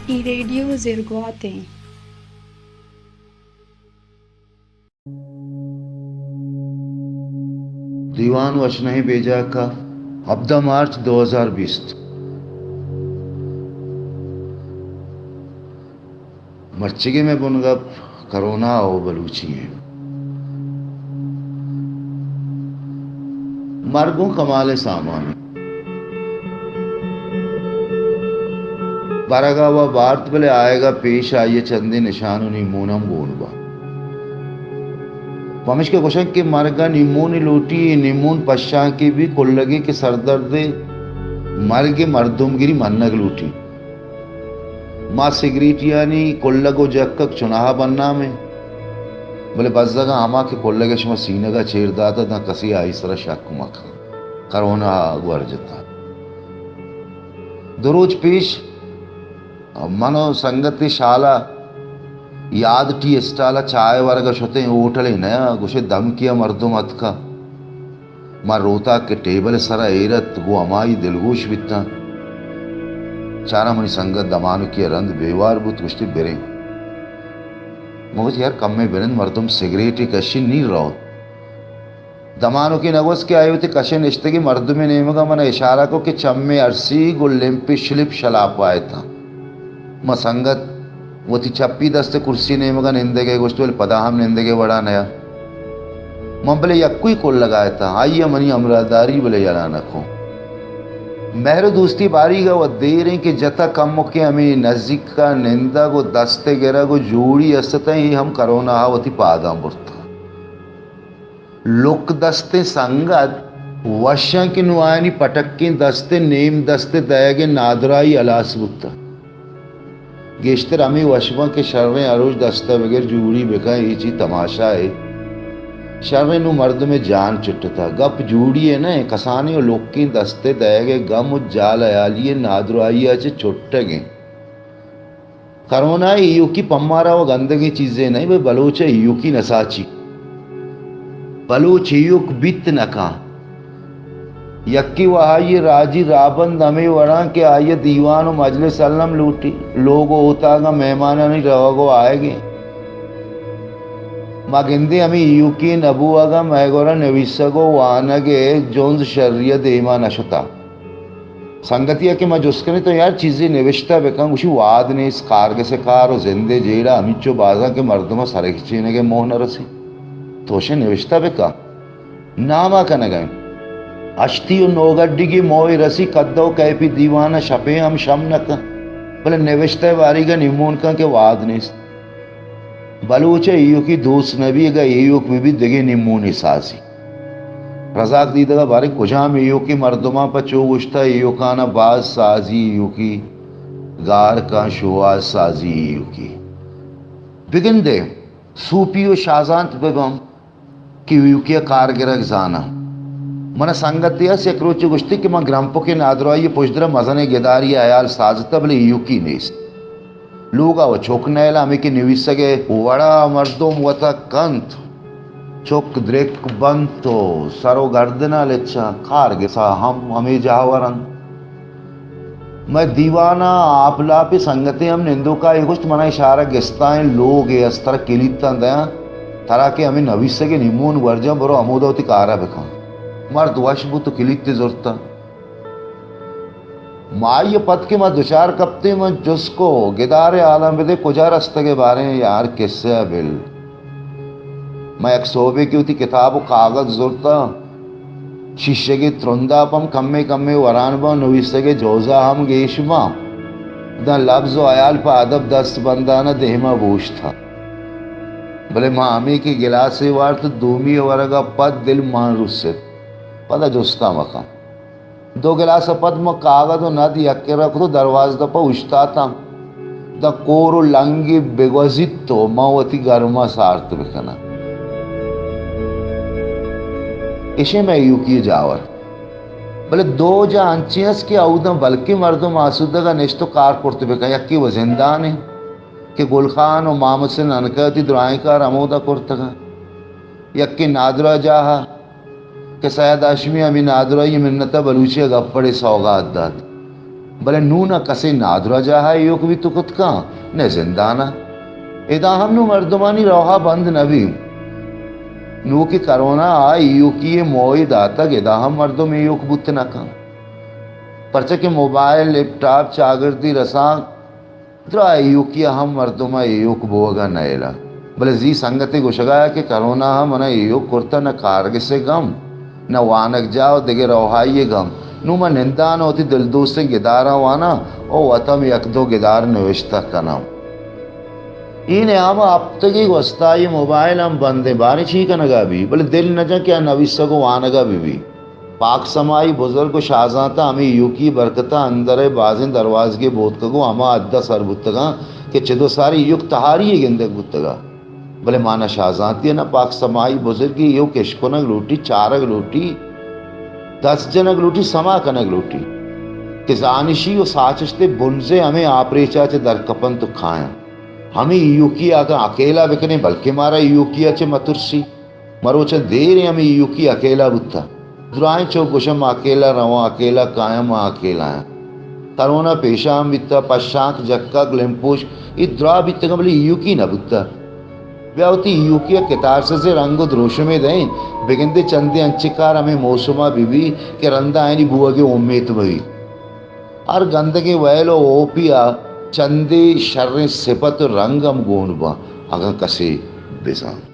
اے ریڈیو زرگوات ایں۔ دیوان وشنہیں بیجاکا، ہبدہ مارچ دو ہزار بیست۔ مرچیگیں مئے بنگپ کرونا ءُ بلوچی ایں۔ مرگ اوں کمالیں سامان۔ برگ ءَ وَ بارت، بلے آیگ ءَ پیش آئی ءَ چندے نشان ءُ نیمون ہم گون باں۔ پمشکہ گوشنت کہ مرگ ءَ نیمونے لوٹی، اے نیمون پشانکے بی کلگے کہ سردرد ءِ مرگ ءِ مردمگری منگ لوٹی۔ ما سگریٹیانی کلگ ءُ جکگ چوناہا بدنام ایں، بلے بزگاں ہما کہ کلگ ءَ شما سینگ ءَ چیر داتہ، داں کسے آئی سرا شک مکن۔ کرونا ءَ گور جتہ۔ دو روچ پیش من ءُ سنگتے شال ءَ یاد ٹی اسٹال ءَ چاہ ورگ ءَ شتیں، ہوٹلے نیا، گوشے دمکی ءَ مردم اتکہ۔ ما روتاک کہ ٹیبل ءِ سرا ایر ات، گوں ہمائی دلگوش بیتاں۔ چاراں منی سنگت دمانکی ءَ رند بے وار بوت، گوشتی، بریں۔ من گوشت، یار، کمے بنند، مردم سگریٹے کشی، نی روت۔ دمانکی نگوست کہ آئی وتی کش ءَ نشتگیں مردمے نیمگ ءَ من ءَ اشارہ کو کہ چمے ارسی گوں لمپی شلپ شلاپ وایتاں۔ ما سنگت وتی چپی دست ءَ کرسی نیمگ ءَ نندگ ءَ گوشت، بلے پدا ہم نندگ ءِ وڑا نیا۔ من بلے یکوئی کلگ ءَ اتاں، آئی ءَ منی ہمراہداری بلے یلہ نہ کو۔ مہر ءُ دوستی باریگ ءَ وت دیر ایں کہ جتہ، کمکے ہمے نزیک ءَ نندگ ءُ دست ءِ گرگ ءُ جوڑی است اتاں، اے ہم کرونا ءَ وتی پاداں برتاں۔ لک دستیں سنگت وشاں کہ نوں آیانی پٹکیں دست ءِ نیم دست ءِ دئیگ ءِ نادراہی ہلاس بوتہ۔ گیشتر ہمے وش باں کہ شریں ہروچ دست ءَ بگر جوڑی بکن، اے چی تماشا اے۔ شریں نوں مردم ءِ جان چٹتہ۔ گپ جوڑی ءِ نہ، کسانیں ءُ لکیں دست ءِ دئیگ ءِ گم ءُ جال ہیالی ءِ نادراہی ءَ چہ چٹگ ایں۔ کرونا ءِ ایوکی پمارا ءُ گندگیں چیزے نہ، بلے بلوچ ءِ ایوکی نساچی۔ بلوچ ایوک بیت نہ کن۔ یکے ءُ آئی ءِ راجی راہبند ہمے وڑاں کہ آئی ءَ دیوان ءُ مجلس الم لوٹی، لوگ ءُ اوتاگاں مہمانانی روگ ءُ آیگ ایں۔ ما گندیں ہمے ایوکی نہ بوہگ ءَ مئے گورا نویسگ ءُ وانگ ءِ جنز شری ءَ دیما نہ شتہ۔ سنگتے ءَ کہ ما جست کنیں، تو یار چیزے نوشتہ بکن، گوشی وہد نیست، کارگس ءِ کار ءُ زند ءِ جیڑہ ہمینچو بازاں کہ مردم ءَ سرگچینگ ءِ موہ نہ رسی۔ تو اشیں نوشتہ بکن۔ نام ءَ کنگ ءَ انت۔ ہشتی ءُ نوگڈیگی موہ رسی، کدو کیپی دیوان ءَ شپے ہم شم نہ کن، بلے نوشتہ ءِ باریگ ءَ نیمون کن کہ وہد نیست۔ بلوچ ءِ ایوکی دوست نہ بی، اگاں ایوک بہ بیت دگہ نیمونے سازی۔ رزاق دیدگ ءَ باریں کجام ایوکیں مردماں پہ چو گوشتہ، ایوکان ءَ باز سازی ایوکی، گار کن شوہاز سازی ایوکی۔ بگندے صوفی ءُ شازانت بہ باں کہ ایوکی ءَ کار گرگ زاناں۔ من ءَ سنگتے است یک روچے گوشتی کہ من گرمپکیں نادراہی ءِ پژدر ءَ مزنیں گدارے ءِ ہیال سازتہ، بلے ایوکی نیست۔ لوگ ءَ وَ چک نیلاں، ہمے کہ نویسگ ءِ وڑا مردم وت ءَ کنت۔ چک درک بنت ءُ سر ءُ گردن ءَ لچاں، کارگس ءَ ہم ہمے جاور انت۔ مئے دیوان ءَ آپ لاپیں سنگتے ہم نندوک ءَ اے گوشت، من ءَ اشارہ گستائیں لوگے است، ترا کلیتاں دیاں، ترا کہ ہمے نویسگ ءِ نیمون ورجاں، برو ہمودا وتی کار ءَ بکن۔ مرد وش بوت ءُ کلیتے زرتاں۔ ماہے ءَ پد کہ ما دچار کپتیں، من جست کو، گدار ءِ حالاں بدے، کجا رستگ ئے؟ باریں یار کسہ ءَ بل۔ من یک سہبے کہ وتی کتاب ءُ کاگد زرتاں، شیشگے ترنداپ ہم کمے کمے وران باں، نویسگ ءِ جوزہ ہم گیش باں، داں لبز ءُ ہیال پہ ادب دست بندان ءَ دیم ءَ بوشتاں۔ بلے من ہمے کہ گلاسے وارت، دومی ءِ ورگ ءَ پد دل مان رست۔ پدا جستاں مکن۔ دو گلاس ءَ پد من کاگد ءُ ند یکے را کت ءُ دروازگ ءِ دپ ءَ اوشتاتاں۔ داں کور ءُ لنگے بگوزیت ءُ من وتی گرما سارت بکناں۔ اشیں مئے ایوکی ءِ جاور۔ بلے دو جاہ انچیں است کہ اوداں بلکیں مردم آسودگ ءَ نشت ءُ کار کرت بکن۔ یکے وَ زندان انت کہ گل خان ءُ مام حسین ننکہ وتی درائیں کار ہمودا کرتگ انت۔ یکے نادراہ جاہ ءَ کہ سید ہاشمی ہمے نادراہی ءِ منت ءَ بلوچی ءَ گپڑے سوگات دات۔ بلے نوں نہ کسے نادراہ جاہ ءَ ایوک بیت کت کن، نہ زندان ءَ۔ ادا ہم نوں مردمانی روہ ءَ بند نہ بی۔ نوں کہ کرونا ءَ ایوکی ءِ موہ داتگ، ادا ہم مردم ایوک بوت نہ کن۔ پرچا کہ موبائل، لیپ ٹاپ، چاگردی رسانک، دراہ ایوکی ءَ ہم مردم ءَ ایوک بوگ ءَ نئیل ءَ۔ بلے زی سنگتے گوشگ ءَ کہ کرونا ءَ من ءَ ایوک کرتہ، نہ کارگس ءِ گم، نہ وانگجاہ ءُ دگہ روہائی ءِ گم۔ نوں من نندان ءَ وتی دلدوستیں گداراں واناں ءُ وت ہم یک دو گدار نوشتہ کناں۔ اے نیام ءَ ہپتگے گوستا، اے موبائل ہم بند ایں، باریں چی کنگ ءَ بی؟ بلے دل نہ جن کہ آ نویسگ ءُ وانگ ءَ بہ بی۔ پاک سمائی بزرگ ءُ شاہزانتاں ہمے ایوکی برکت ءَ اندر ءِ بازیں دروازگے بوتکگ ءُ ہما حد ءَ سر بوتگاں کہ چد ءُ ساری ایوک تہاری ءَ گندگ بوتگ ءَ۔ بلے مانا شاہزانتی ءَ نہ پاک سمائی بزرگی ایوک اشکنگ لوٹی، چارگ لوٹی، دست جنگ لوٹی، سما کنگ لوٹی کہ زانشی ءُ ساچشت ءِ بنز ءِ ہمے آپریچ ءَ چہ در کپنت ءُ کایاں۔ ہمے ایوکی ءَ اگاں اکیلا بکنیں، بلکیں مارا ایوکی ءَ چہ مترسی۔ مروچاں دیریں ہمے ایوکی اکیلا بوتہ۔ دراہیں چو گوشاں، ما اکیلا رواں، اکیلا کایاں، ما اکیلا آں۔ کرونا پیشان بیتہ، پشانک، جکگ، لمپوش، اے دراہ بیتگاں، بلے ایوکی نہ بوتہ۔ بیا وتی ایوکی ءَ کتارسز ءِ رنگ ءُ دروشمے دئیں، بگندے چندے انچیں کار ہمے موسم ءَ بہ بی کہ رندا آیانی بوہگ ءِ امیت مہ بی۔ ہر گندگیں ویل ءُ ہوپی ءَ چندے شریں سپت ءُ رنگ ہم گون باں، اگاں کسے بزانت۔